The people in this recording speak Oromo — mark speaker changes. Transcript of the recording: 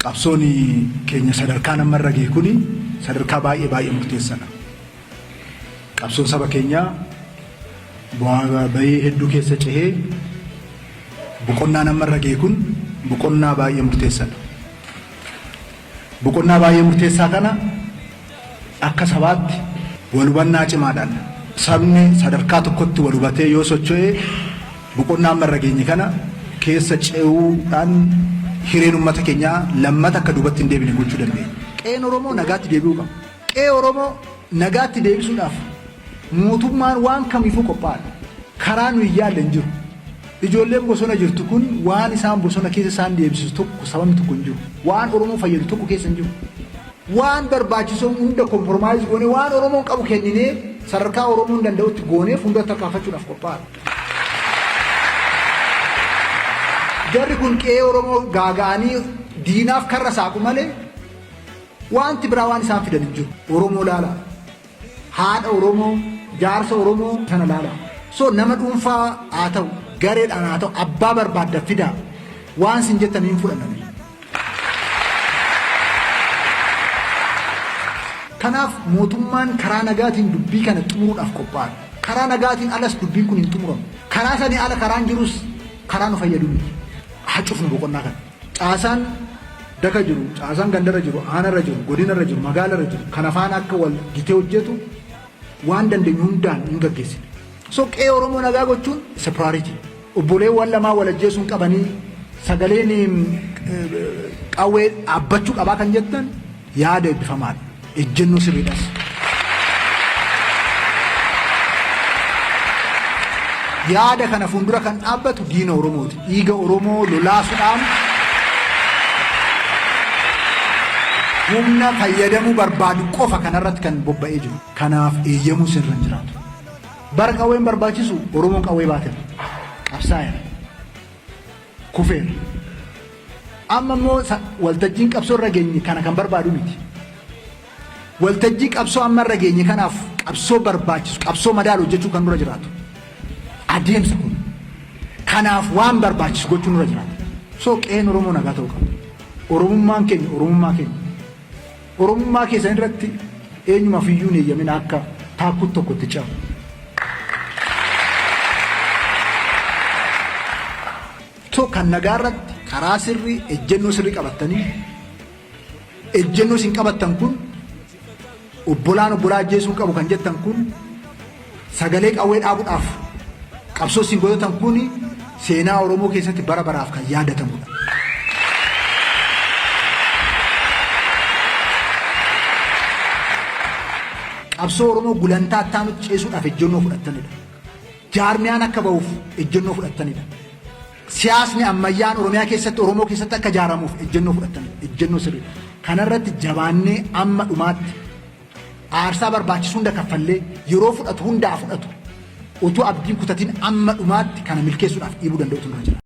Speaker 1: Qabsoon keenya sadarkaan amma irra gahe kuni sadarkaa baay'ee baay'ee murteessadha. Qabsoon saba keenyaa bu'aa bahii hedduu keessa cehee boqonnaan amma irra gahe kun boqonnaa baay'ee murteessadha. Boqonnaa baay'ee murteessaa kana akka sabaatti wal hubannaa cimaadhaan sabni sadarkaa tokkotti wal hubatee yoo socho'e boqonnaa amma irra geenye kana keessa ce'uudhaan hireen uummata keenyaa lammata akka duubatti hin deebine gochuu dandeenya. Qe'een Oromoo nagaatti deebi'uu qaba. Qe'ee Oromoo nagaatti deebisuudhaaf mootummaan waan kamiifuu qophaa'aadha. Karaa nuyi yaalle hin jiru. Ijoolleen bosona jirtu kun waan isaan bosona keessa isaan deemsisu tokko sababni tokko hin jiru. Waan Oromoo fayyadu tokko keessa hin jiru. Waan barbaachisoo hunda compromise goonee waan Oromoon qabu kenninee sadarkaa Oromoon danda'utti goonee fuuldura tarkaanfachuudhaaf qophaa'aadha. Jarri kun qe'ee Oromoo gaaga'anii diinaaf karra saaqu malee wanti biraa waan isaan fidan hin jiru. Oromoo laalaa. Haadha Oromoo, jaarsa Oromoo sana laalaa. So nama dhuunfaa haa ta'u, gareedhaan haa ta'u, abbaa barbaadda fidaa. Waan isin jettan hin fudhanna. Kanaaf mootummaan karaa nagaatiin dubbii kana xumuruudhaaf qophaa'aadha. Karaa nagaatiin alas dubbiin kun hin xumuramu. Karaa sanii ala karaan jirus karaa nu fayyadu miti. Haa cufnu boqonnaa kana. Caasaan daka jiru, caasaan gandarra jiru, aanarra jiru, godinarra jiru, magaalarra jiru kana faana akka wal gitee hojjetu waan dandeenyu hundaan hin gaggeessine. So qe'ee Oromoo nagaa gochuun is a priority. Obboleewwan lamaa wal ajjeesuun qabanii sagaleen qawwee dhaabbachuu qabaa kan jettan yaada eebbifamaadha. Ejjennoo sirriidhas. Yaada kana fuuldura kan dhaabbatu diina Oromooti. Dhiiga Oromoo lolaasuudhaan humna fayyadamuu barbaadu qofa kanarratti kan bobba'ee jiru. Kanaaf eeyyamuu sirra hin jiraatu. Bara qawween barbaachisu Oromoon qawwee baateera. Qabsaa'eera. Kufeera. Amma immoo waltajjiin qabsoo irra geenye kana kan barbaadu miti. Waltajjii qabsoo amma irra geenye kanaaf qabsoo barbaachisu, qabsoo madaalu hojjechuu kan nurra jiraatu. Adeemsa kun. Kanaaf waan barbaachisu gochuu nurra jiraata. So qe'een Oromoo nagaa ta'uu qaba. Oromummaan keenya Oromummaa keenya. Oromummaa keessan irratti eenyumaaf iyyuu hin eeyyamin akka taakkuutti tokko itti ce'amu. So kan nagaa irratti karaa sirrii ejjennoo sirrii qabattanii ejjennoo isin qabattan kun obbolaan obbolaa ajjeesuu qabu kan jettan kun sagalee qawwee dhaabuudhaaf qabsoo isin godhatan kun seenaa Oromoo keessatti bara baraaf kan yaadatamudha. Qabsoo Oromoo gulantaa itti ceesuudhaaf ejjennoo fudhattanidha. Jaarmiyaan akka ba'uuf ejjennoo fudhattanidha. Siyaasni ammayyaan Oromiyaa keessatti Oromoo keessatti akka ijaaramuuf ejjennoo fudhattanidha. Ejjennoo sirriidha. Kanarratti jabaannee amma dhumaatti aarsaa barbaachisu hunda kaffallee yeroo fudhatu hundaa fudhatu utuu abdiin kutatiin amma dhumaatti kana milkeessuudhaaf dhiibuu danda'utu nurra jira.